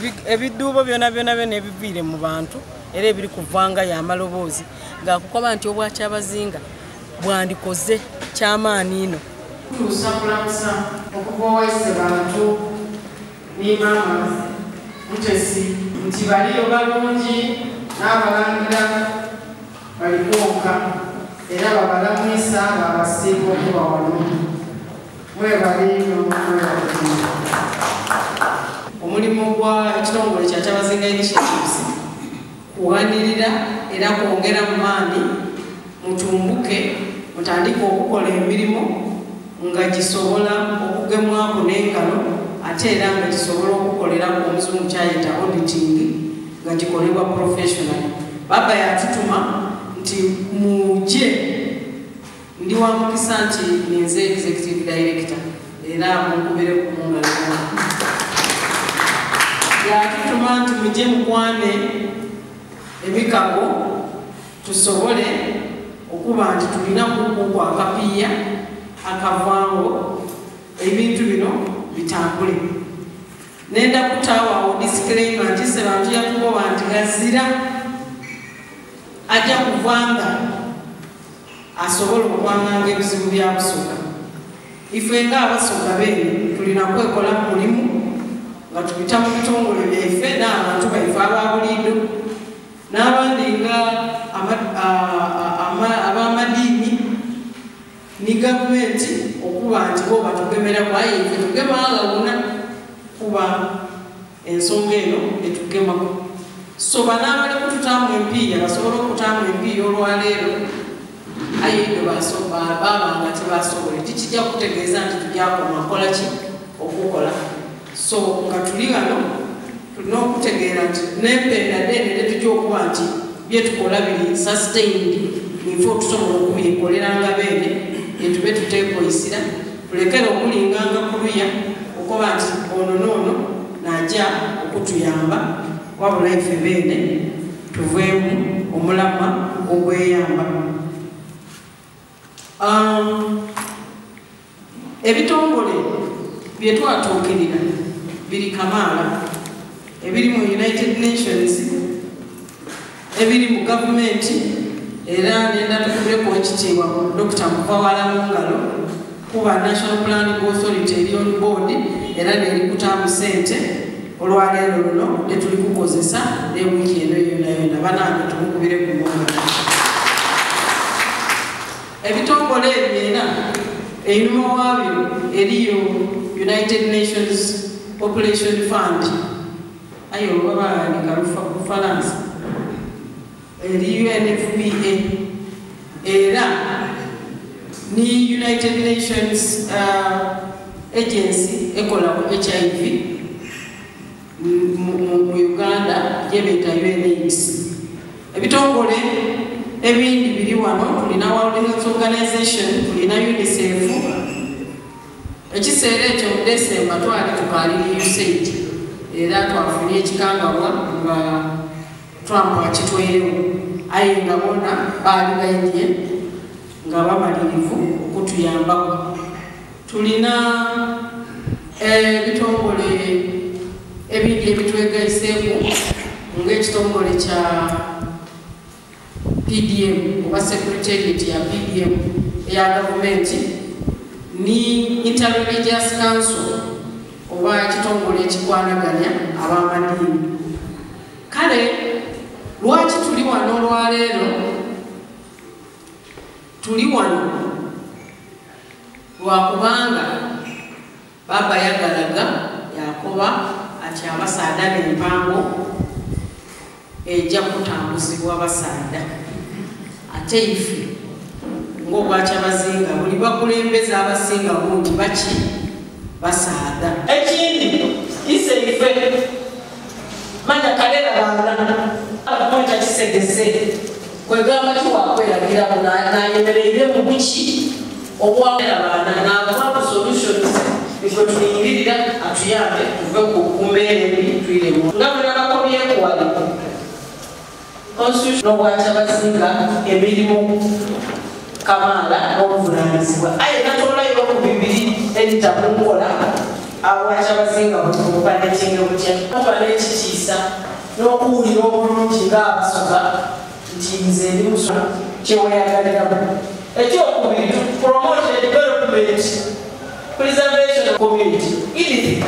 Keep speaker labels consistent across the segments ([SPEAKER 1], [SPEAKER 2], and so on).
[SPEAKER 1] Ebidhuubo byonabyona ebiviire mu bantu era ebiri kuvangayo amaloboozi gakukoba nti obwakyabazinga bwandikoze kyamaani inho.
[SPEAKER 2] Kutuusa kulamusa okuva owa Isebantu ni maama Mutesi nti baliyo balungi n'abalangira bali kwonka era babalamwisa babasiima okuba wano. Mwebale inho, mwebale inho.
[SPEAKER 1] Omulimo gwa ekitongole kya Kyabazinga Initiatives kughanirira era kwongera mu maani mutumbuke mutandike okukola emirimu nga gisobola okugemwaku n'engalo ate era nga gisobola okukoleraku omuzungu kyayeta auditing nga gikolebwa professionally. Baba yatutuma nti muje. Ndi wa mukisa nti ninze Executive Director era munkubireku mu ngalo mwena. Yatutuma nti muje mukwane emikago tusobole okuba nti tulina kuku akapiiya akavangho ebintu bino bitambule. Nenda kutaagho agho disclaimer nti Isebantu yatukoba nti ghazira aja kuvanga asobola okwanganga ebizibu bya Busoga. Ife nga Abasoga beene tulina kwekolamu mulimu nga tubita mu bitongole byaife n'abantu baife aba buliidho n'abandi nga ab'amadiini ni gavumenti okuba nti bo batugemeraku aye ife tugema ghawuna kuba Ensonga eno etugemaku. So bano abali kututaamu empiiya basobola okutaamu empiiya olwaleero aye idho baaba nga tibasobole. Tikija kutegeeza nti tuja koma kola ki? Okukola. So nga tuli ghano tulina okutegeera nti n'empenda dheene dhetuja okuba nti byetukola biri sustained niife otusobola okubyekoleranga beene yetube tuteekoisira. Tulekere okulinganga kuluya okukoba nti ono n'ono n'aja okutuyamba, wabula ife beene tuveemu omulamwa ogweyamba. Ebitongole bye twatuukirira biri kamaala, ebiri mu United Nations, ebiri mu gavumenti era nenda tukubireku Owekitiibwa Dokita Muvawala mu ngalo kuba National Planning Authority eri on board era neeri kutaamu sente olwaleero luno lyetuli kukozesa ne wiiki eno yonayona. Banange tumukubireku mu ngalo. Ebitongole ebyo era einhuma waabyo eriyo United Nations Population Fund. Aye olwo baba baghandhiika Lufalansa eri UNFPA era ni United Nations Agency ekola ku HIV mu Uganda gyebeeta UNAIDS. Ebitongole ebindi biri wano, tulina World Health Organization, tulina UNICEF. Ekiseera ekyo mu December twali tukaali ni USAID era twafunye ekikangabwa nga Trump akitweiregho aye nga bona baali baidhye nga bamalirivu okutuyambaku. Tulina ebitongole ebindi ebitwegaiseeku nga ekitongole kya. PDM oba Secretariat ya PDM eya gavumenti ni Inter-Religious Council oba ekitongole ekikwanaganya ab'amadiini. Kale lwaki tuli wano olwaleero? Tuli wano lwa kubanga Bbaabba yagalaga yaakoba ati abasaadha n'empango eja kutambuzibwa basaadha. Ate ife ng'Obwakyabazinga buli bakulembeze abasinga bungi baki? Basaadha.
[SPEAKER 3] Ekindi, Iseife, manya kalera baana abakweta kisegese kwegamba tiwakweragira nayemereire mu buki obwa baana nava ku solutions ifwe tulingirira atuyambe tuve ku mbeera embi twiremu nga bwe nabakobyeku wali Constitution n'Obwakyabazinga emirimu kamaala n'obuvunaanyizibwa aye natoolayo ku bibiri ebita mu nkola. Obwakyabazinga bubajetinge butya? Tuba n'ekitiisa n'okuwulira obulungi ng'Abasoga nti nze ndi Musoga kyeweyagaliramu. Ekyokubiri, to promote the development, preservation of community. Edith,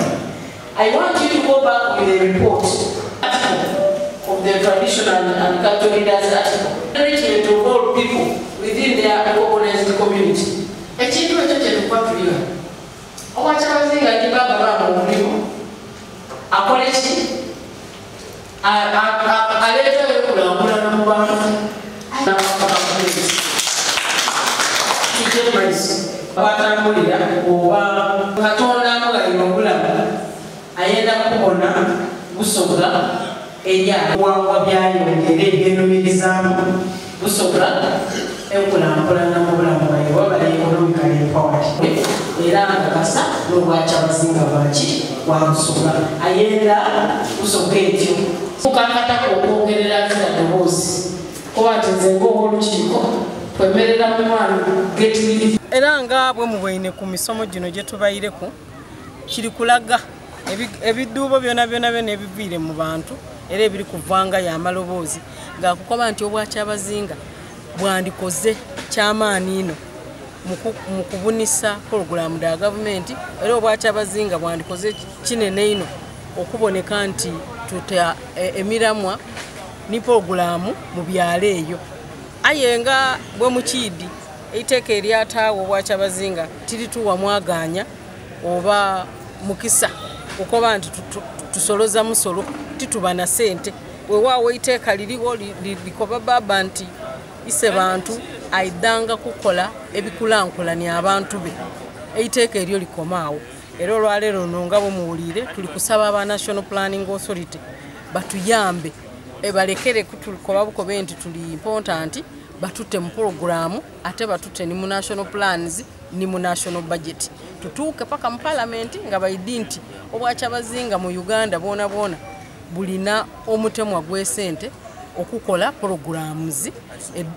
[SPEAKER 3] I want you to go back with a report article of the traditional and cultural leaders article. Enrichment of all people within their organized community.
[SPEAKER 2] Ekintu ekyo kyetukuba tuliwa Obwakyabazinga ni baba baaba omulimu akole ki aleetawo enkulaakulana mu bantu.
[SPEAKER 1] Tujje mu maiso. Bw'atambulira oba Katonda amughaire obulamu ayenda kubona Busoga eri Obuwangwa byayongera ebyenumirizaamu Busoga enkulankulana mu bulamu bwaibwe wabale economically empowered. Era nga kasa n'Obwakyabazinga bwa ki? Bwa Busoga. Ayenda Busoga etyo.
[SPEAKER 2] Kukakataku okwogerera nzira ddoboozi kuba nti nze ng'ow'olukiiko twemerera mu mwami get rid.
[SPEAKER 1] Era nga bwe muboine ku misomo gino gye tubaireku, kiri kulaga ebidhuubo byonabyona ebiviire mu bantu era ebiri kuvangayo amaloboozi ga kukoba nti Obwakyabazinga bwandikoze ky'amaani inho mu kubunisa pologulaamu dha gavumenti era Obwakyabazinga bwandikoze kinene inho okuboneka nti tuta emiramwa ni pologulaamu mu byalo eyo. Aye nga bwe mukiidhi, eiteeka eryataagho Obwakyabazinga tirituwa mwagaanya oba mukisa kukoba nti tusoloza musolo, tituba na sente. Weewaawo eiteeka lirigho likoba bbaabba nti Isebantu aidhanga kukola ebikulankulania abantu be. Eiteeka eryo likoma agho. Era olwaleero luno nga bwe muwuliire tuli kusaba aba National Planning Authority batuyambe balekere kutukoba bukobe nti tuli important, batute mu pulogulaamu ate batute ni mu national plans ni mu national budget tutuuke paka mu palamenti nga baidhi nti Obwakyabazinga mu Uganda bwonabwona bulina omutemwa gw'esente okukola pulogulaamuzi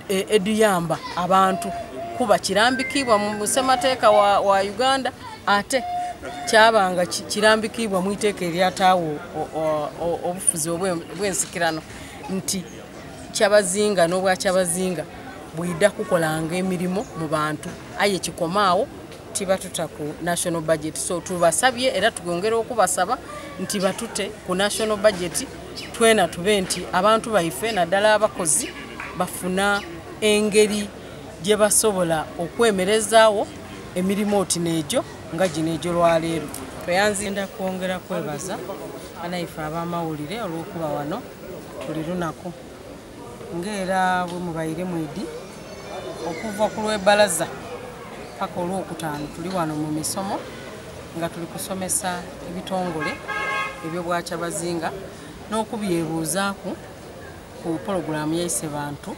[SPEAKER 1] edhiyamba abantu kuba kirambikiibwa mu ssemateeka wa Uganda ate kyaba nga kirambikiibwa mu iteeka eryataagho obufuzi obw'ensikirano nti Kyabazinga n'Obwakyabazinga bwidha kukolanga emirimo mu bantu aye kikome agho tibatuta ku national budget. So tubasabye era twongera okubasaba nti batute ku national budget twena tube nti abantu baife naddala abakozi bafuna engeri gyebasobola okwemerezaawo emirimo oti n'egyo nga gino egy'olwaleero. Tweyanzenda kwongera kwebaza banaife ab'amawulire olw'okuba wano buli lunaku. Nga era bwe mubaire mwidhi, okuva ku lw'ebalaza paka olwokutaanu tuli wano mu misomo nga tuli kusomesa ebitongole eby'Obwakyabazinga n'okubyebuuzaaku ku pologulaamu ya Isebantu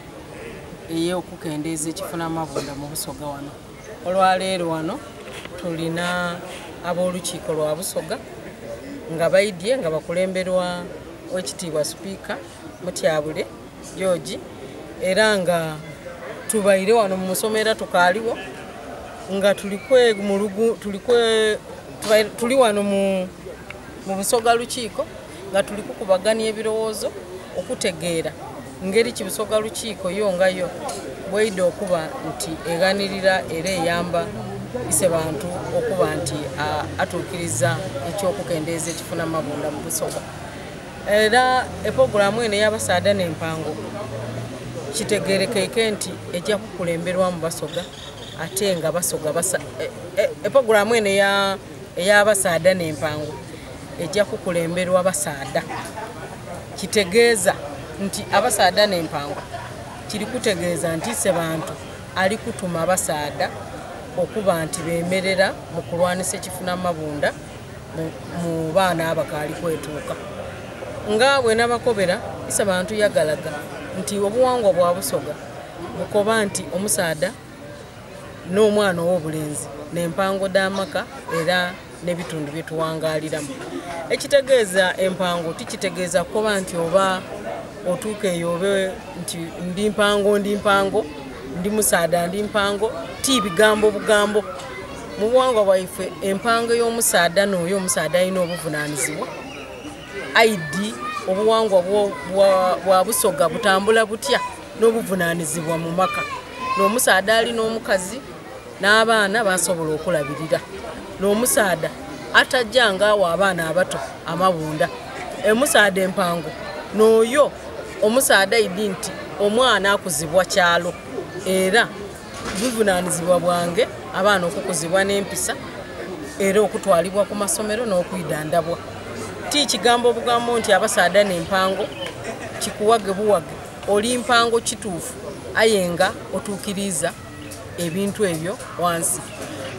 [SPEAKER 1] ey'okukendeeza ekifunamabunda mu Busoga wano. Olwaleero wano tulina ab'olukiiko lwa Busoga nga baidhye nga bakulemberwa Owekitiibwa Sipiika Mutyabule George era nga tubaire wano mu musomo era tukaaligho nga tuli wano mu Busoga Lukiiko nga tuli kukubagania ebirowoozo okutegeera ngeri ki Busoga Lukiiko yo nga yo bweidha okuba nti eghanirira era eyamba Isebantu okuba nti atuukiriza eky'okukendeeza ekifunamabunda mu Busoga. Era epogulaamu eno ey'abasaadha n'empango kitegeerekeike nti eja kukulemberwamu Basoga ate nga Basoga basa epogulaamu eno ey'abasaadha n'empango eja kukulemberwa basaadha. Kitegeeza nti abasaadha n'empango kiri kutegeeza nti Isebantu ali kutuma abasaadha okuba nti beemerera mu kulwanisa ekifunamabunda mu baana abakaali kwetuuka. Nga bwenabakobera, Isebantu yagalaga nti obuwangwa bwa Busoga bukoba nti omusaadha n'omwana ow'obulenzi n'empango dh'amaka era n'ebitundu bye tuwangaaliramu. Ekitegeeza empango tikitegeeza kukoba nti oba otuuka eyo obe nti ndi mpango ndi mpango, ndi musaadha ndi mpango, ti bigambo bugambo.
[SPEAKER 2] Mu buwangwa bwaife empango ey'omusaadha n'oyo omusaadha alina obuvunaanyizibwa aidi obuwangwa bwa Busoga butambula butya n'obuvunaanyizibwa mu maka. N'omusaadha alina omukazi n'abaana basobola okulabirira. N'omusaadha atajja nga awa abaana abato amabunda. Omusaadha empango n'oyo omusaadha aidi nti omwana akuzibwa kyalo era buvunaanyizibwa bwange abaana okukuzibwa n'empisa era okutwalibwa ku masomero n'okwidandabwa. Ti kigambo obugambo nti abasaadha n'empango kikuwage buwage, oli mpango kituufu aye nga otuukiriza ebintu ebyo wansi.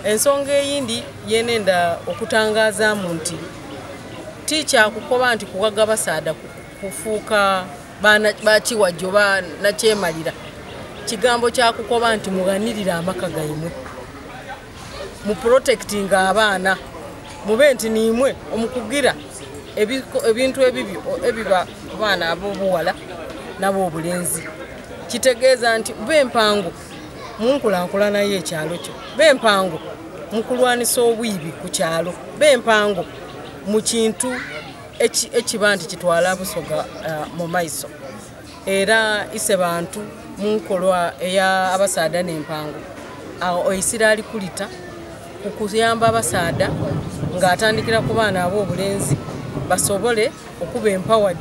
[SPEAKER 2] Ensonga eyindi yenenda okutangazaamu nti ti kyakukoba nti kuwaga basaadha kufuuka bakiwajjo oba nakyemalira. Kigambo kyakukoba nti mughanirire amaka gaimwe, muprotectinga abaana, mube nti niimwe omukugira ebintu ebibyo ebiba ku baana ab'obuwala n'ab'obulenzi. Kitegeeza nti b'empango mu nkulankulana y'ekyalo kyo, b'empango mu kulwanisa obwibi ku kyalo, b'empango mu kintu ekiba nti kitwala Busoga mu maiso. Era ise bantu mu nkolwa eya abasaadha n'empango oisira ali kulita ku kuyamba abasaadha ng'atandikira ku baana ab'obulenzi basobole okuba empowered,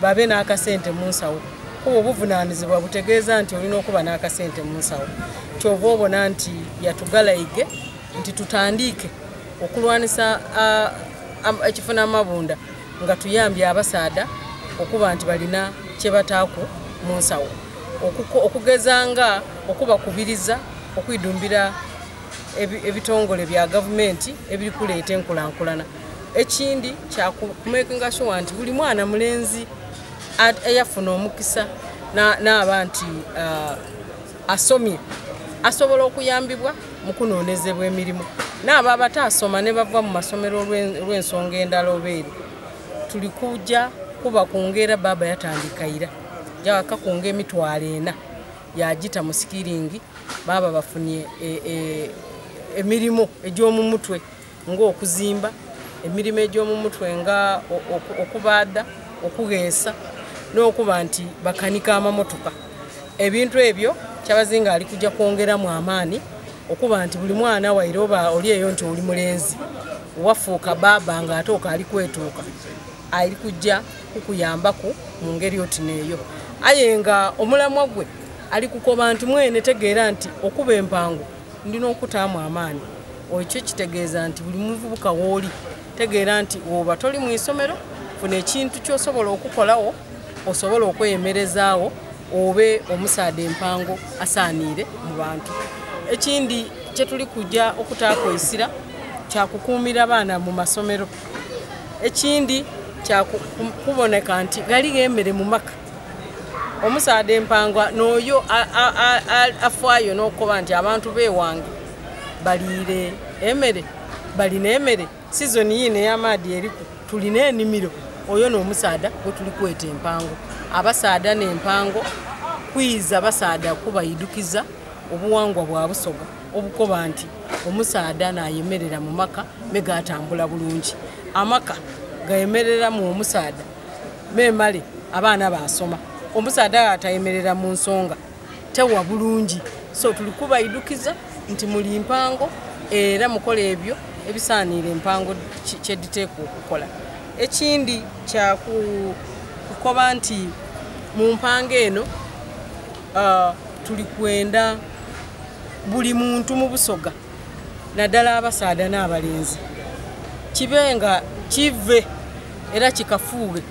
[SPEAKER 2] babe n'akasente mu nsawo. Kuba obuvunaanyizibwa butegeeza nti olina okuba n'akasente mu nsawo. Kyova obona nti yatugalaige nti tutandiike okulwanisa ekifuna amabunda nga tuyambye abasaadha okuba nti balina kye bataaku mu nsawo. Okugeza nga okubakubiriza okwidumbira ebitongole bya gavumenti ebiri kuleeta enkulankulana. Ekindi kya kumakinga sure nti buli mwana mulenzi eyafuna omukisa n'aba nti asomye asobola okuyambibwa mu kunoonezebwa emirimu. N'abo abataasoma ne bava mu masomero olw'ensonga endala oba eri, tuli kujja kubakunga era baaba yatandika ira yakakunga 400 yagita mu sikiringi, baaba bafunye emirimu egy'omu mutwe ng'okuzimba, emirimu egy'omu mutwe nga okubaada, okugheesa n'okuba nti bakanika amamotoka. Ebintu ebyo Kyabazinga ali kujja kwongeramu amaani okuba nti buli mwana waire oba oli eyo nti oli mulenzi wafuuka baaba nga ate okaali kwetuuka, ali kujja kukuyambaku mu ngeri oti n'eyo. Aye nga omulamwa gwe ali kukoba nti mwene tegeera nti okuba empango ndina okutaamu amaani. Ekyo kitegeeza nti buli muvubuka w'oli tegeera nti woba toli mu isomero, funa ekintu ky'osobola okukolawo osobola okweyemerezaawo obe omusaadha empango asaaniire mu bantu. Ekindi kyetuli kujja okutaako isira kyakukuumira baana mu masomero. Ekindi kyakuboneka nti ghaligho emmere mu maka. Omusaadha empango n'oyo afaayo n'okukoba nti abantu b'ewange baliire emmere, balina emmere, sizoni yiino ey'amaadhi eriku tulina enimiro, oyo n'omusaadha gwe tuli kweta empango. Abasaadha n'empango kwiza basaadha kubaidukiza obuwangwa bwa Busoga obukoba nti omusaadha n'ayemerera mu maka me gatambula bulungi. Amaka gayemereramu omusaadha memale abaana basoma. Omusaadha atayemerera mu nsonga tewa bulungi. So tuli kubaidukiza nti muli mpango era mukola ebyo ebisaaniire empango kyediteekwa okukola. Ekindi kya kukoba nti mu mpango eno tuli kwenda buli muntu mu Busoga naddala abasaadha n'abalenzi kibe nga kive era kikafuuwe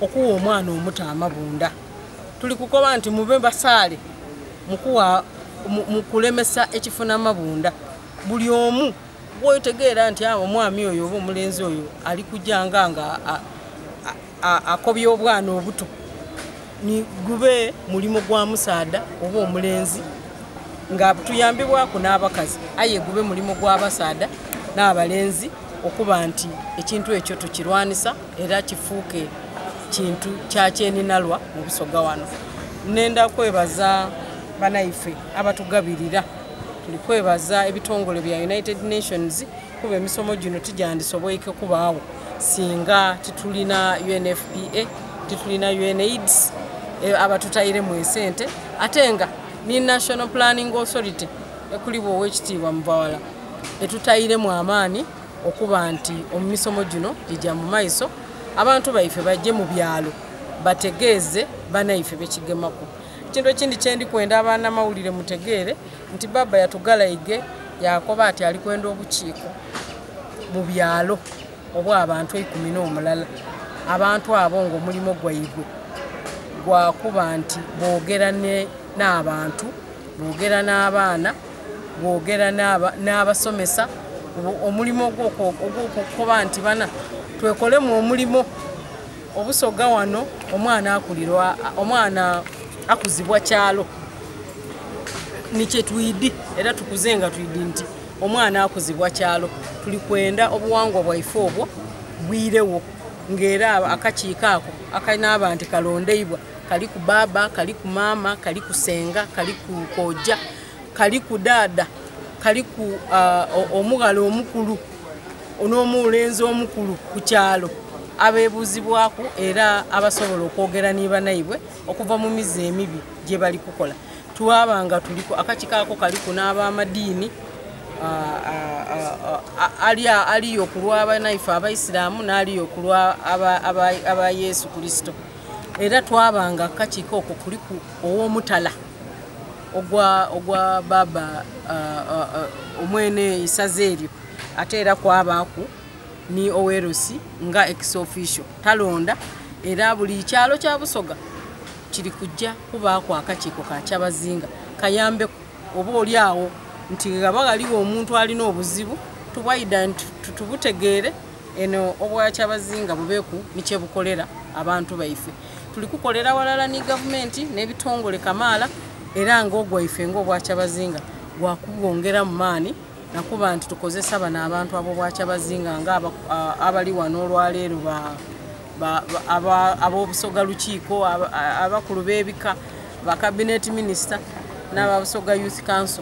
[SPEAKER 2] okuwa omwana omuto amabunda. Tuli kukoba nti mube basaale mu kulemesa ekifuna amabunda. Buli omu bw'otegeera nti omwami oyo oba omulenzi oyo ali kujja nga akobya obwana obuto, ni gube mulimo gwa musaadha oba omulenzi nga tuyambibwaku n'abakazi, aye gube mulimo gw'abasaadha n'abalenzi okuba nti ekintu ekyo tukirwanisa era kifuuke kintu kya kyeninalwa mu Busoga wano. Nenda kwebaza banaife abatugabirira. Tuli kwebaza ebitongole bya United Nations kuba emisomo gino tijandisoboike kubaawo singa titulina UNFPA, titulina UNAIDS abatutairemu esente, ate nga ni National Planning Authority ekulibwa owekitiibwa Muvawala etutairemu amaani okuba nti omumisomo gino gijja mu maiso, abantu baife bajje mu byalo bategeeze banaife bekigemaku. Ekintu ekindi kyendikwenda abaana mawulire mutegeere nti baba yatugalaige yakoba ati alikwenda obukiiko mu byalo obw'abantu 11, abantu abo ng'omulimu gwaibwe gwakuba nti boogera n'abantu, boogera n'abaana, boogera n'abasomesa. Omulimu ogw'okukoba nti bana twekolemu omulimu obusoga wano, omwana akulirwa, omwana akuzibwa kyalo nikyetwidi, era tukuze nga twidi nti omwana akuzibwa kyalo. Tuli kwenda obuwangwa bwaife obwo bwirewo, ng'era akakiiko ako akanaaba nti kalondeibwa kali ku baba, kali ku mama, kali ku senga, kali ku koja, kali ku dada, kali ku omughala omukulu n'omulenzi omukulu ku kyalo abebuuzibwaku era abasobola okwogera ni banaibwe okuva mu mize emibi gye bali kukola. Twabanga tuliku akakiiko ako kaliku n'abamadiini, aliyo ku lw'abanaife abaisiraamu n'aliyo ku lwa aba Yesu Kristo. Era twabanga akakiiko okwo kuliku ow'omutala ogwa baba omwene isaza eryo, ate era kwabaaku ni owerosi nga ex officio talonda. Era buli kyalo kya Busoga kiri kujja kubaako akakiiko ka Kyabazinga kayambeku oba oli awo nti gaba ghaliwo omuntu alina obuzibu tubwaida nti tubutegeere, eno obwa Kyabazinga bubeeku nikyebukolera abantu baife. Tuli kukolera walala ni gavumenti n'ebitongole kamaala, era ng'ogwaife ng'obwa Kyabazinga gwakubwongera mu maani nakuba nti tukozesa bano abantu ab'obwa Kyabazinga nga abali wano olwaleero ab'obusoga lukiiko, abakulu b'ebika, ba cabinet minister n'ababusoga youth council.